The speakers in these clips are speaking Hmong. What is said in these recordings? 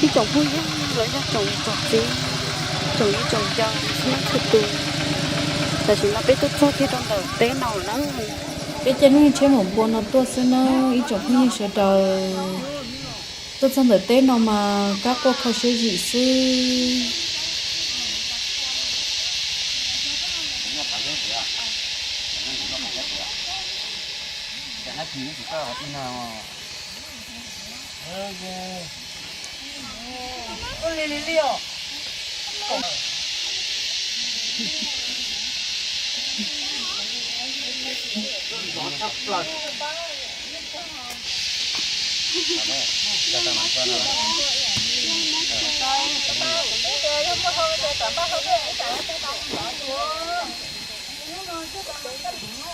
Ib tsoom phooj ywg, los yog tsoom niam tsoom txiv, tsoom viv tsoom ncaus txhua leej txhua tus, tam sim no peb tuaj txog kiag rau ntawm teb no na. Peb caij neeg tsheb maum npua no tuaj xwb na, ib tsoom phooj ywg sawv daws. Tuaj txog ntawm teb no mas kab quaj kho siab zim xwb.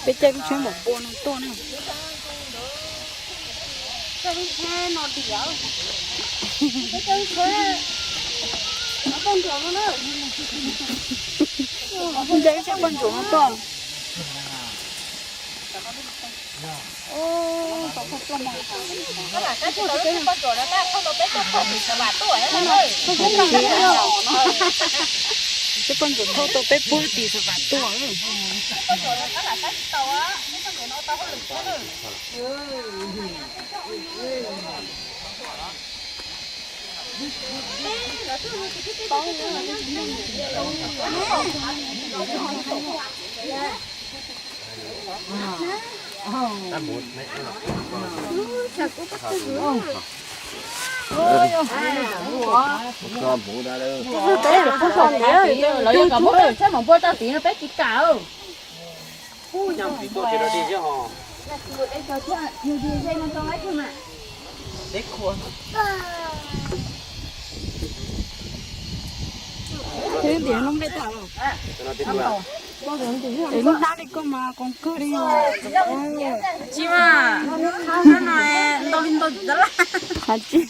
Peb caij lub tsheb maum npua no tuaj na. Caij lub tsheb poj ntsuam no tuaj. Tsheb poj ntsuam thauj tau peb puag tim Xav Vam tuaj. Lawv yuav kom muab tsheb maum npua tso tid no peb tsis kam. Ntiav lub nplej tag los? Es lub hnab li koj mas qoos kawg li. Tsis mas, no ntau li ntau tsis tab laj. Tsis,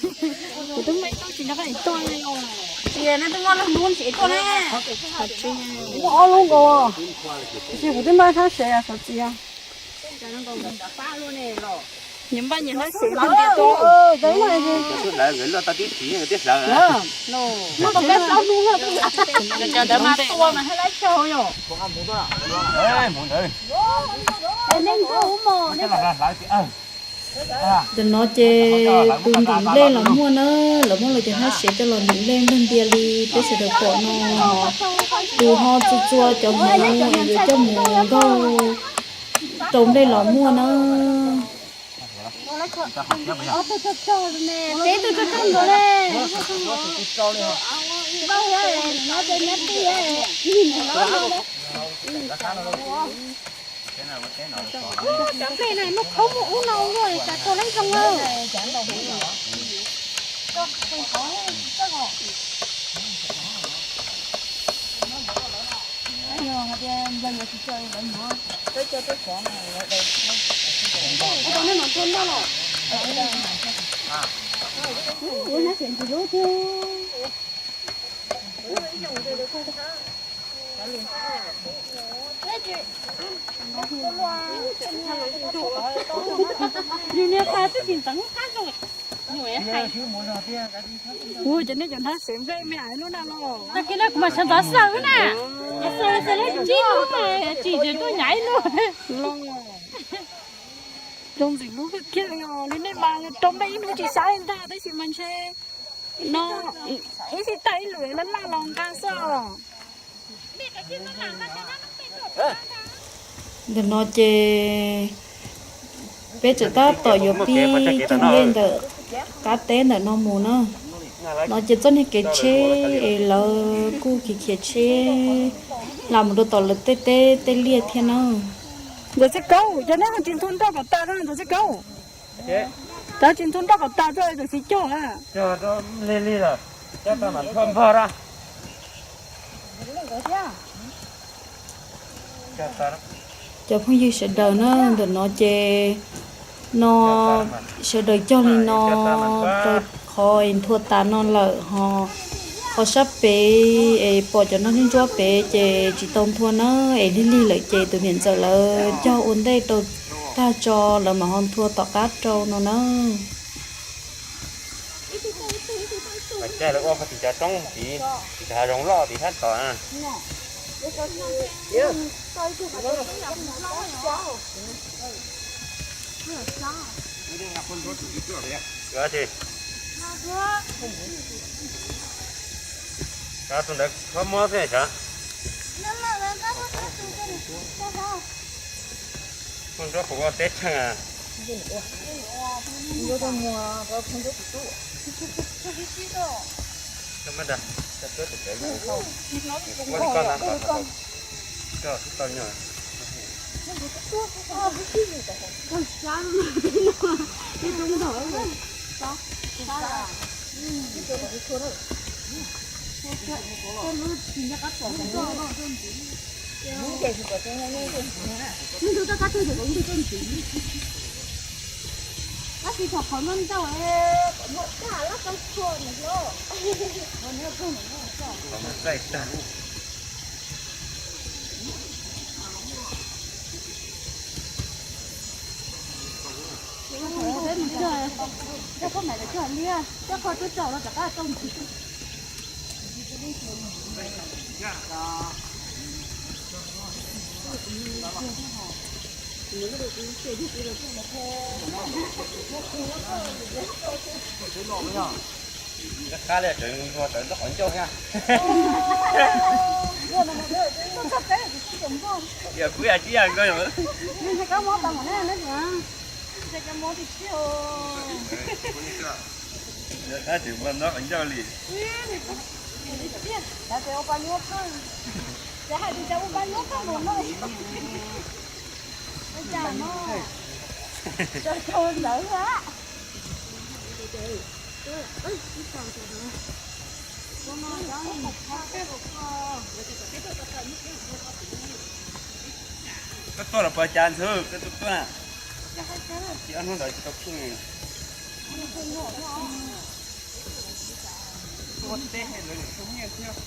kuv twb muaj ib tug tsis nco qab tuaj li. Tsis, nej twb muaj lub hnub tsis tuaj ne. Tsis, muaj ob lub nkaus. Tsis, kuv twb npaj hnab sev xov txiv. Nyias npaj nyias hnab sev ntiag ntiag tuaj. Muaj tau peb plaub hnub lawm. Cov ntawd mas tua mas haj lab caug yom. Ntawm no ces tus ntim nplej los muaj na, lawv muab lawv cov hnab sev coj los ntim nplej nplog ntias li peb sawv daws pom no. Tus ho txua txua cov hmoov es yuav coj mus nkaug rau nplej los muaj na. Peb tus tub tub nkaus le. Npauj, nyob twj nyob twj. Cov nplej no muaj khaub muaj ub no ua cas tau lab zoo lawm. Yus niag qab twb tsis ntxeev qab zoo. Ua cas nej cov hnab sev nplej me ais lub na los? Tag kis no kuv mam sawv ntxov xaws na. Xaws xaws lub tsib lub mas tsis tsis tuaj nyav ib lub. Los zoo ntxim hlub kawg kiag li os, li nej mas rau nplej ib hnub tsis sab li ntag tab sis mas ntshe no ib sij tag ib lwm laj laj los nqa xwb os. Ntawm no ces peb tseem tab tom yuav pib cog nplej ntawm qab teb ntawm no mus na. No ces txoj niag kev tsheb es lawv kuj khiav khiav tsheb lam mus rau tom lawv tej teb tej liaj thiab na. Ntxawm Txhiaj Kaub, cas nej ho tsis ntxhua nroj kom tas, Ntxawm Txhiaj Kaub? Cas tsis ntxhua nroj kom tas, txawm tsis cog a? Cov phooj ywg sawv daws na, ntawm no ces no sawv daws cog li no rau qhov es nthua tas no lawm ho. Qhov sab pem es pom cov no ntsuab ntsuab pem ces tsis tau nthua na, es lig lig lawm ces tus niam ntxawm lawv cog ua ntej rau tag tso lawv mam ho nthua tom qab rau no na. Ces lawv ua qhov tim cov roob tid, tim cov hav zoov loj tid sab tod na. Tus ntawd koj muab xwb sav. Tus nraub qaum ua teb tsheej. Qab li tseem ua tawm ntaub qhov ncauj thiab. Yog kuv yam tsis yam nkawd. Qab tseem ua ntaub qhov ncauj li. Koj tuaj los puas cas ntxhw, koj tuaj tuaj na. Ces ob hnub ntawd tsis tau pheej. Ua teb lawv niam tug nyiaj thiab.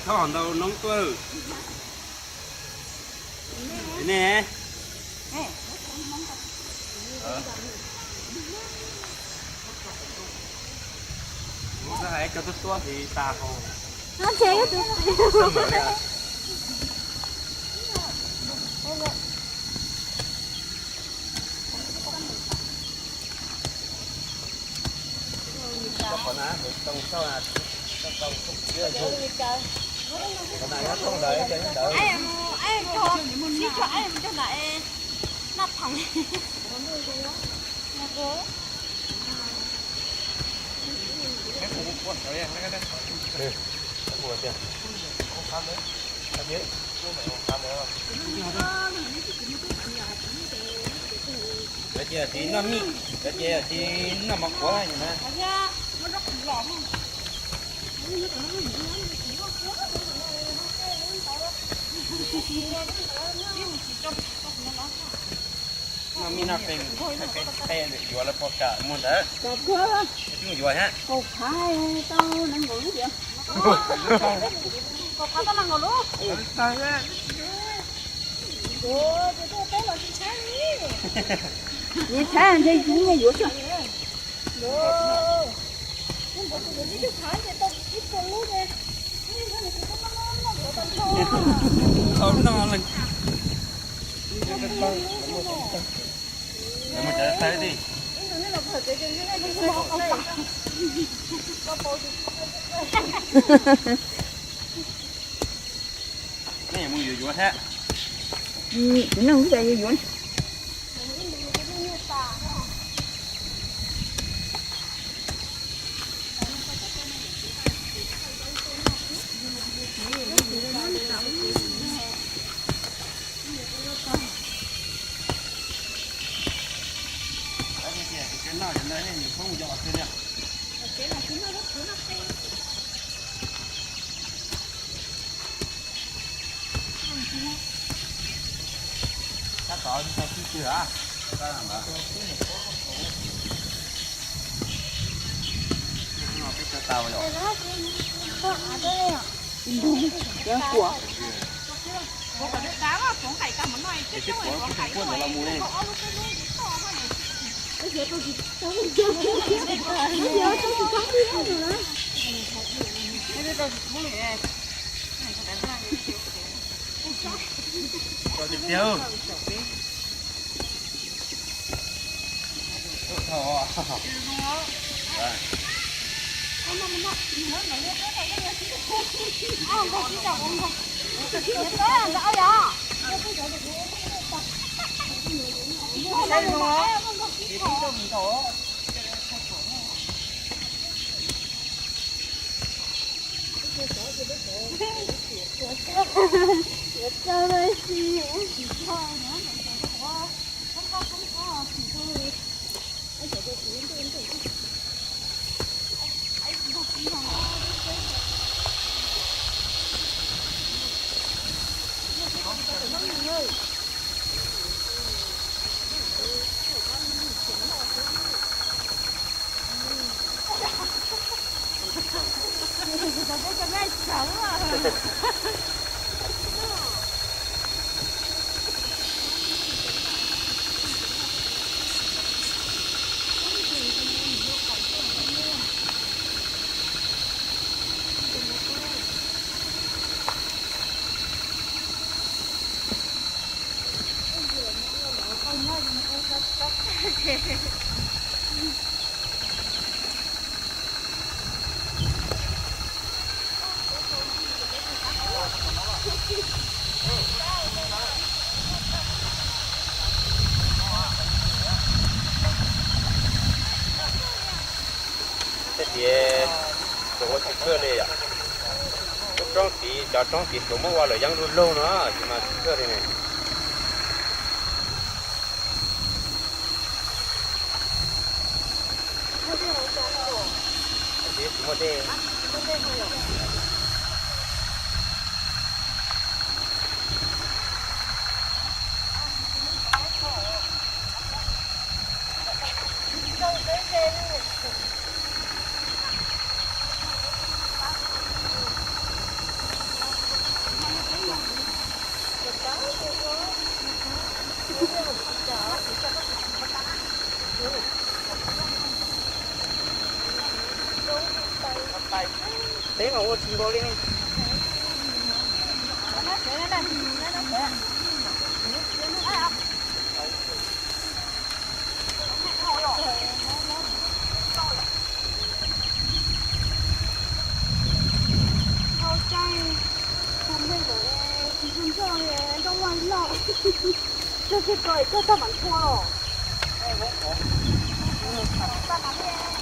Thauj ntau noob tuaj. Ne, hais cov tuaj tuaj ntxiv tas hauv. Lawv tias txiv noj mij, lawv tias txiv noj mov kuav na. Noj mij noj qe, qe yuav lawv pom kam muag ntawd. Twb yuav thiab. Nyias tshaib ntshe yus nyias yuav xwb. Tau noj leej. Mus tsav tag ti. Nej mus yuav yuav thiab. Kuv noj ib co yuav yuav. Tej tias tsuas ua tsis txhawj li yom. Lub roob tid, cov roob tid tsuas muab ua lawm yeeb lug lug no, tsis mas tsis txhawj li ne. Teb mas ua tsis nkaus li ne.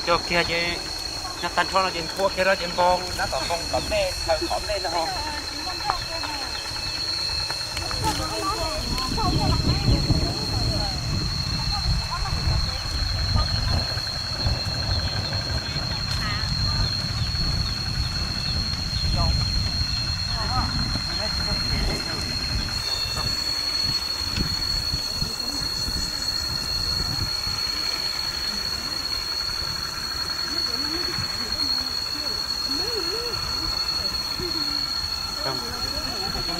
Cog kiag ces, cog tag nrho no ces nthua kiag rau ces npog nab tom npoo tom mej, thaw qhov mej no.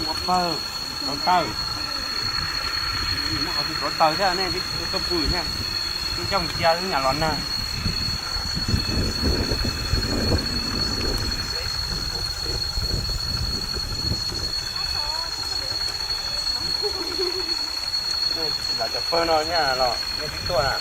Ua pawg, rauv taws, muab qhov twg rauv taws thiab nej, twb tuaj pw thiab, twb coj mus cia wb nyam los nag. Lawv cov pawg no nyaj los nej twb tuaj na.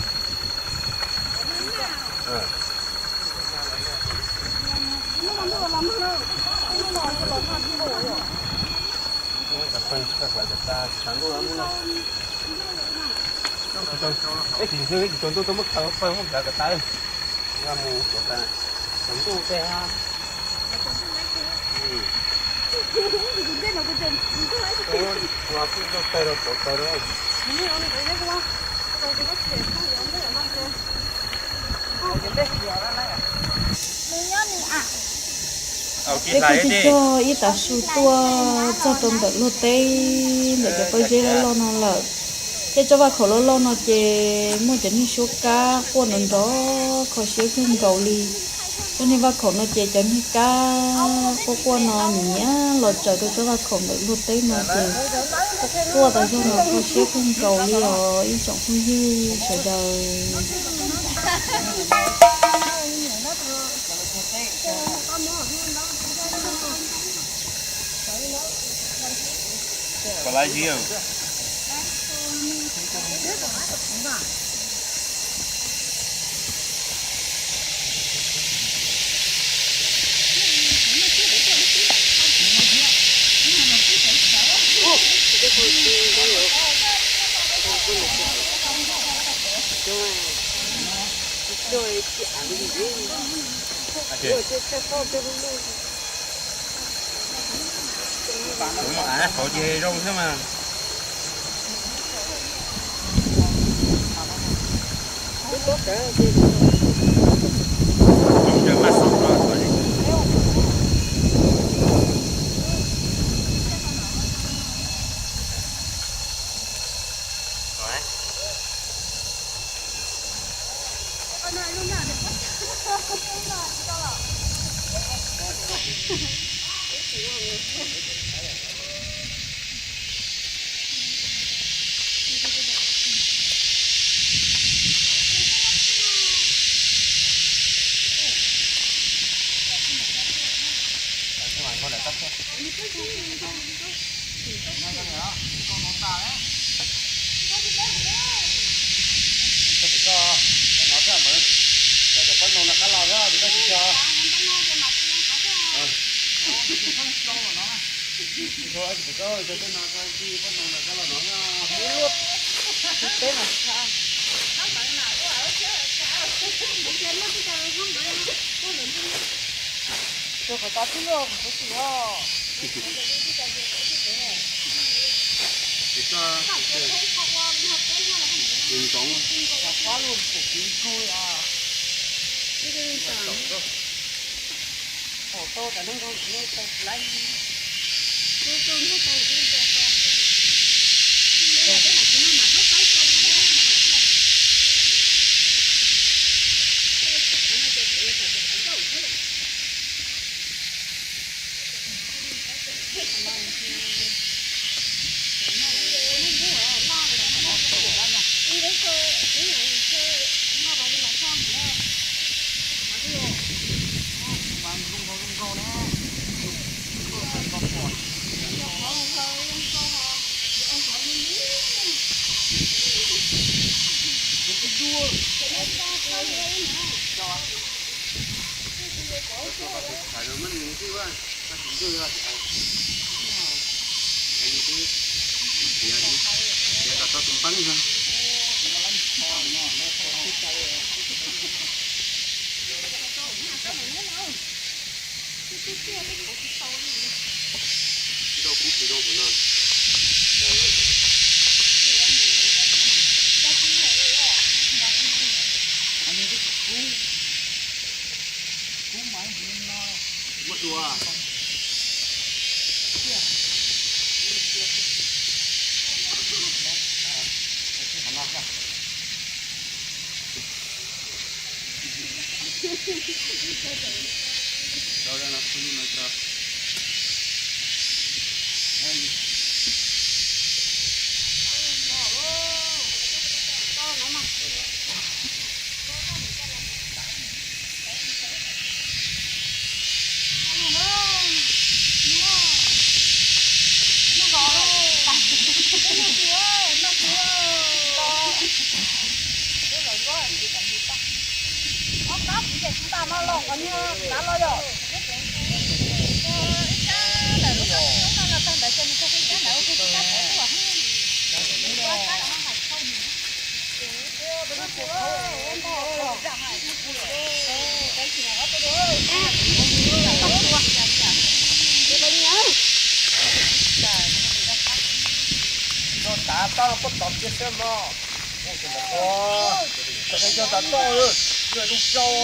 Ib tsis tau ntuj tuaj muab khaws pawg muab nplawv kom tas. Yog mus kom tas, tsaus ntuj tej ha. Ua kuj tau tawg rau tsaus taws rau. Nws nyob nws am. Peb kuj tsis cog ib tav su tuaj txog rau ntawm luag teb ntawm cov pob zeb loj loj no lawm. Thiab tsob vaj khaum loj loj no ces muaj cov niag suab kab quaj nrov nrov kho siab kawg nkaus li. Tsob niag vaj khaum no ces cov niag kab quaj quaj no nyiam nyiam los tsaws rau tsob vaj khaum ntawm luag teb no ces quaj tas zog no kho siab kawg nkaus li os ib tsoom phooj ywg sawv daws. Av qhauv ces zoo thiab mas. Tav toj puab tod kiag xwb mog. Cov tav toj, lub rau,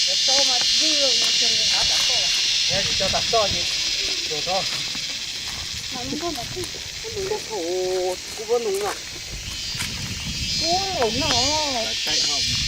cov toj mas twb yog cov nqus hav tav toj. Cov tas toj ces tuag tod. Kuv muab nug no. Kuv los no.